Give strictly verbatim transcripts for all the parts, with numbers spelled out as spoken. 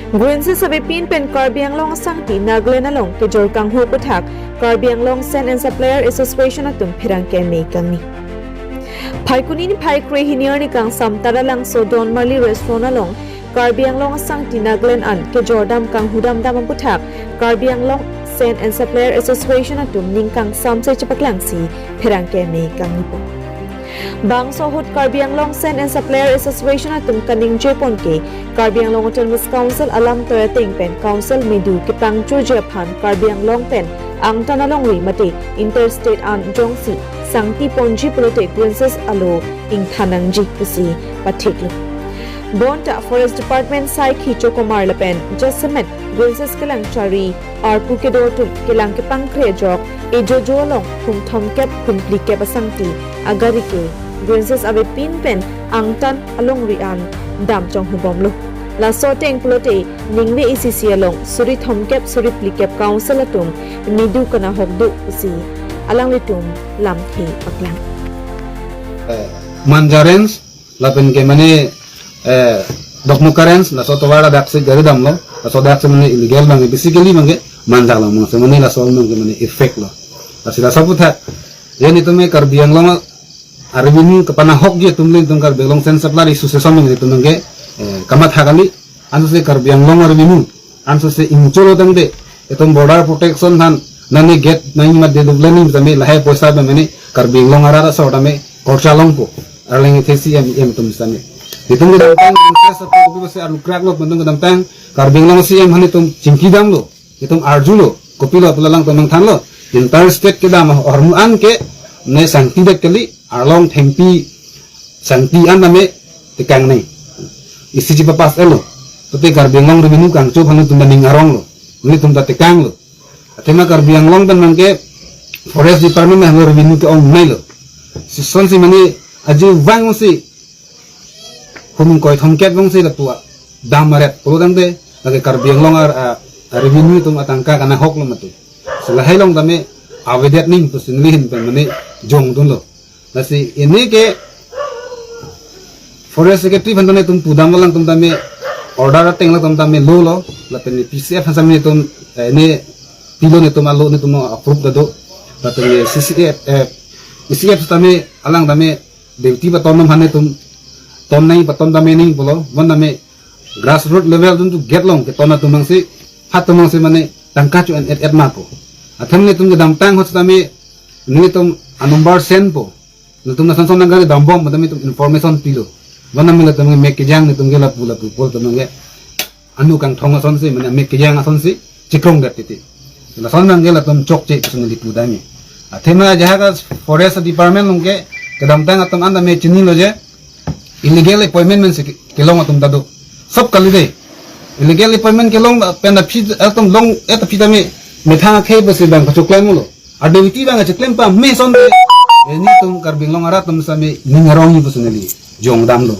Grievances avepin pen Karbi Anglong asangti Nagaland along kejor kanghu aputhak Karbi Anglong Sand and Supplier Association atum pherangke me kangni. Phaikuni niphai kre hini arni kangsam Taralangso Don Marli Restaurant along Karbi Anglong asangti Nagaland an kejordam kanghudam dam aputhak Karbi Anglong Sand and Supplier Association atum ning kangsamse chepaklangsi pherangke me kangnipo. Bangso ahut Karbi Anglong Sand and Supplier Association atum kaningje pon ke Karbi Anglong Autonomous Council alam toya ateng pen Council medu kepangchoji aphan Karbi Anglong pen angtan alongri mate interstate an jongsi sangti ponji pulote grievances alo ingthan nangji pusi pathiklo. Bonta Forest Department saikhi chokomar lapen jasemet grievances kelang chari arpu kedo atum kelang kepangkre ajok ejojo along khum thomkep khum phlikep asangti agari ke grievances avepin pen angtan alongri an dam chonghubomlo. Laso ateng pulote ningve isi isi along suri thomkep suri phlikep Council atum medu kanahok do pusi alanglitum lamthe paklang. Manja Range lapen ke mane eh, Dokmoka Range, laso tovar ladak si gari damlo, laso dak si mane illegal abang ke, basically abang ke Manja along abang si mane laso abang ke mane effect lo. Lasi laso aputhak, ya netum ke Karbi Anglong a revenue kepanahokji atum le netum Karbi Anglong Sand Supplier Association abang netum abang ke eh, kamatha kali, ansose Karbi Anglong a revenue ansose ingcholo tangte, itum border protection aphan nani gate nani mat deluk leni tame lahai poisa ba mane Karbi Anglong arat asor tame korcha longpo, arleng ithe C M, E M atum tame. Itum kedamtang interest apo kopi base arlukrak lo, itum kedamtang Karbi Anglong C M aphan itum chingki damlo, itum arjulo, kopilo pulo alangtum nangthanlo. Interstate kedam ahormu an ke ne sangti det kali, arlong thengpi sangti an tame tekang nang. Isi chepapass etlo. Tute Karbi Anglong revenue kangcho aphan netum ta ning aronglo. Netum ta tekanglo. Athema Karbi Anglong pen abang ke Forest Department abang revenue ke-ong nailo. Sisonsi mane ajuvang si khum ingkoi thomkep vangsi lapu dam aret pulo tangte, lake Karbi Anglong a, a, a revenue atum atangka kanahoklo mati. Si lahai along tame avedet nang pusi neli ahin pen mane jongdunlo. Lasi pini ke Forest Secretary aphan tame itum pudam alangtum tame order ateng alangtum tame lolo, lapen P C F aphan tame itum eh, ne pilo netum alo netum approve ta do, lapen C C F, eh, C C F tame alang tame duty paton aphan netum ton nang, paton tame nang pulo, bon tame grassroot level atum tu gate along keton atum abang si, hat atum abang si mane tangka cho-en et et ma ko. Athema netum kedamtang ahut tame netum a number send po. Netum lason son nang gari dambom, netum information pilo. Bon tame netum ke mek kejang, netum ke lapu lapu pol, netum ke anu kangthong asonsi, mane mek kejang asonsi chekrong det titi. Lason abang ke latum chokche pusi neli pudam. Athema ajahak a Forest Department along ke kedamtang atum an tame chinilo je illegal appointment pensi ke-, kelong atum ta do. Sob kali dei. Illegal appointment kelong pen aphi atum long-et aphi tame methang akhei pusi abang kachoklem lo. A duty abang kachoklem pame asonte, eh, netum Karbi Anglong arat atum tame ning arongji pusi neli jongdamlo.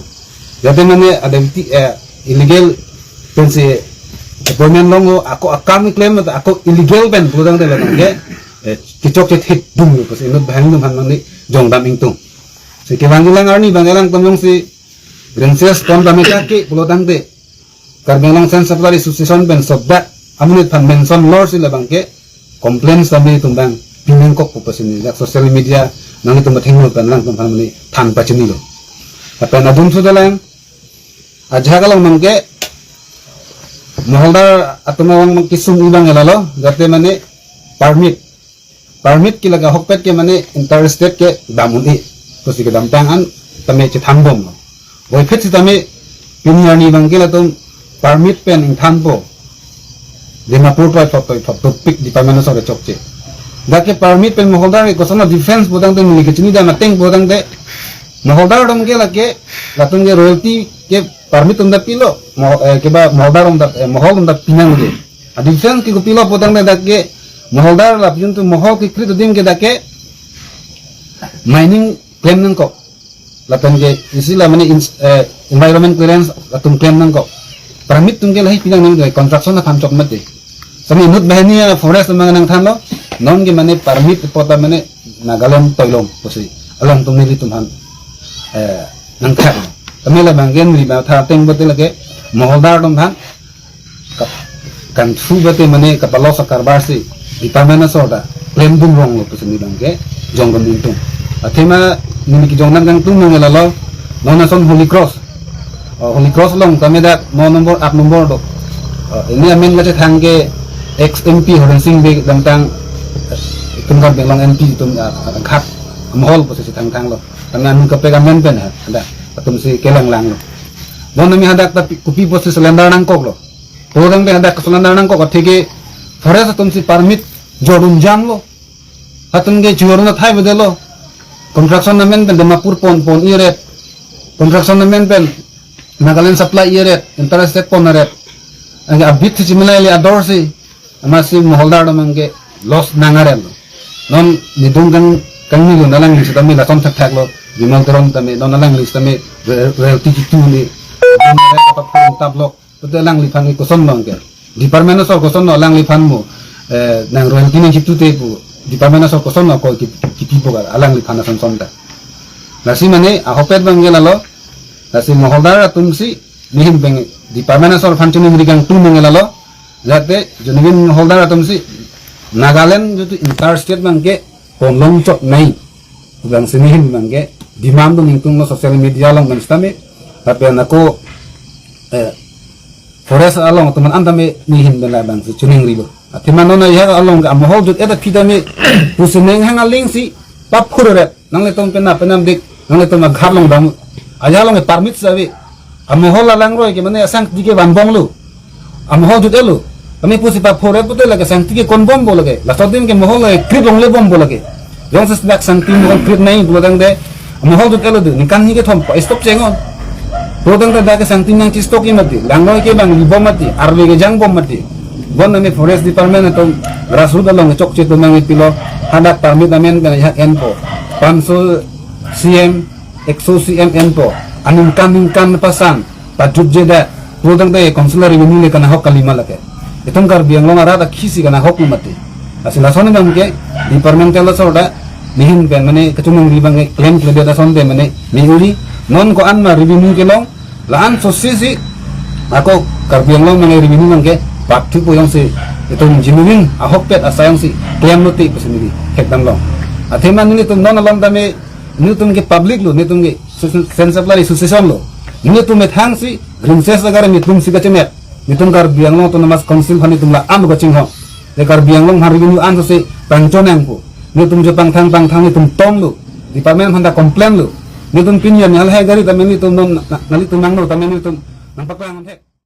Jate mane a duty, eh, illegal pensi appointment longlo, ako akam keklem, ako illegal pen pulo tangte abang ke, eh, kechokche thekdunlo pusi inut banghini atum aphan mane jongdam ingtung. Si kevang kelang arni abang alangtum jongsi grievances ton tame kake pulo tangte, Karbi Anglong Sand Supplier Association pen sodak amonit aphan mention lor si labang ke complaints tame itum abang pi nangkok pu pusi neli social media nanglitum athengno pen alangtum aphan mane than pachinilo. Lapen adun sudalang ajahak along abang ke moholdar atum abang kesung abang lalo, jate mane permit permit ke lake ahokpet ke mane interstate ke dam un-e pusi kedamtang an tame chethanbomlo. Voiphit sitame pini arni abang ke latum permit pen ingthanpo. Dimapur toithot toithot topik department asor chokche. Dak ke permit pen moholdar ke koson a-difference pu tangte neli kechinidam ateng pu tangte moholdar atum ke lake latum ke royalty ke permit atum ta pilo, mo-, eh, keba moholdar atum ta, eh, mohol atum ta pi nangji. A-difference ke kopilo pu tangte dak ke moholdar lapen tu mohol ke kri adim ke dak ke mining claim nangkok. Lapen ke isi la mane ins-, eh, environment clearance atum claim nangkok. Permit atum ke lahai pi nang nang construction aphan chok mati. Sami inut banghini a forest atum abang nangthanlo, non ke mane permit pu ta mane Nagaland toilong pusi alangtum nelitum aphan, eh, nangthak. Tame labang ke neli matha ateng pulote lake moholdar atum aphan kangthu bate mane kapalo sa karbar si department asor ta klem dun rong lo pusi neli abang ke jongdun ingtung. Athema neli kejongdam kangtung nang lalo, non ason Holy Cross. Oh, Holy Cross along tame dak no number, aat number do. Oh, pini amen kachethang ke ex M P Horen Sing Bey damtang, eh, itum Karbi Anglong M P itum, ah, ah, khat amahol pusi si thangthang lo. Tame anu kaprek amen pen ha, hadak atum si kelang lang lo. Non tame hadak ta pi-, kopi pusi surrender nangkok lo. Pudang pen hadak surrender nangkok atheke forest atum si permit jorun jam lo. Hatum ke chujorun athai bede lo. Construction amen pen Dimapur pon pon iret. Construction amen pen Nagaland supply iret. Interstate pon aret. Anke abit si chiminai le ador si. Amatsi moholdar atum abang ke loss nang arem lo. Non nidung kang, kangni lo, alangli sitame lason thakthak lo. Bimal Teron tame, non alangli sitame re-, royalty kitu ni. Nidung arem kapapurung tablok. Pute alangliphan ke koson abang ke. Department asor koson lo alangliphan mo, eh, nang royalty nangkitute pu. Department asor koson lo ko ki-, kipi po ka alangliphan ason son ta. Lasi mane ahokpet abang ke lalo. Lasi moholdar atum si nehin pen department asor aphan chiningri kangtung abang ke lalo. Jate genuine moholdar atum si Nagaland jitu interstate abang ke ponlong chot nai. Abang si nehin abang ke demand dun ingtung lo social media along pen sitame. Lapen ako, eh, forest along atum an tame nehin pen labang si chiningri lo. Athema non ajahak along ke amohol jut-et aphi tame pusi ning hang aling si paphur ret. Nanglitum pen na penam dik, nanglitum aghat along dam. Ajahak along ke permit sabi. Amohol alangroi ke mane asangti ke vanbom lo. Amohol jut-et lo. Tame pusi paphur ret pute lake sangti ke konbompo lake. Laso adim ke mohol lake krip longlebompo lake. Jongsi dak sangti mohol krip nai pulotangte amohol jut-et lo do. Ningkan hini kethom pa stop chengon. Pulotangte dak ke sangti nangchistok ke mati. Langroi ke vangbom mati. Arve ke jangbom mati. Bon tame forest department atum grassroot along chokche atum nangpilo. Hadak permit amen pen ajahak enpo. Panso C M, ekso C M enpo. Aningkan ningkan pasang pajutje da. Pulotangte council revenue le kanahok kalima lake. Itum Karbi Anglong arat akhei si kanahok mati. Lasi lason abang ke departmental asor ta nehin pen mane kachiningri abang ke klem kledet asonte mane meuri. Non ko-an ma revenue kelong, la-an sosi si ako Karbi Anglong mane revenue abang ke pakthu po jongsi itum genuine ahokpet asai jongsi klem lote pusi neli thekdam long. Athema nelitum non along tame netum ke public lo, netum ke sen-, Sense Supply Association lo. Netum methang si Green Cess agar netum si kachemet. Netum Karbi Anglong Autonomous Council aphan netum la-an kachinghon. Te Karbi Anglong aphan revenue an si pangchon nangpo. Netum jo pangthang pangthang netum tom lo. Department aphan ta complain lo. Netum pini ya ni hal hai gari tame netum non na, na, nelitum nangno tame netum nangpaklang thek.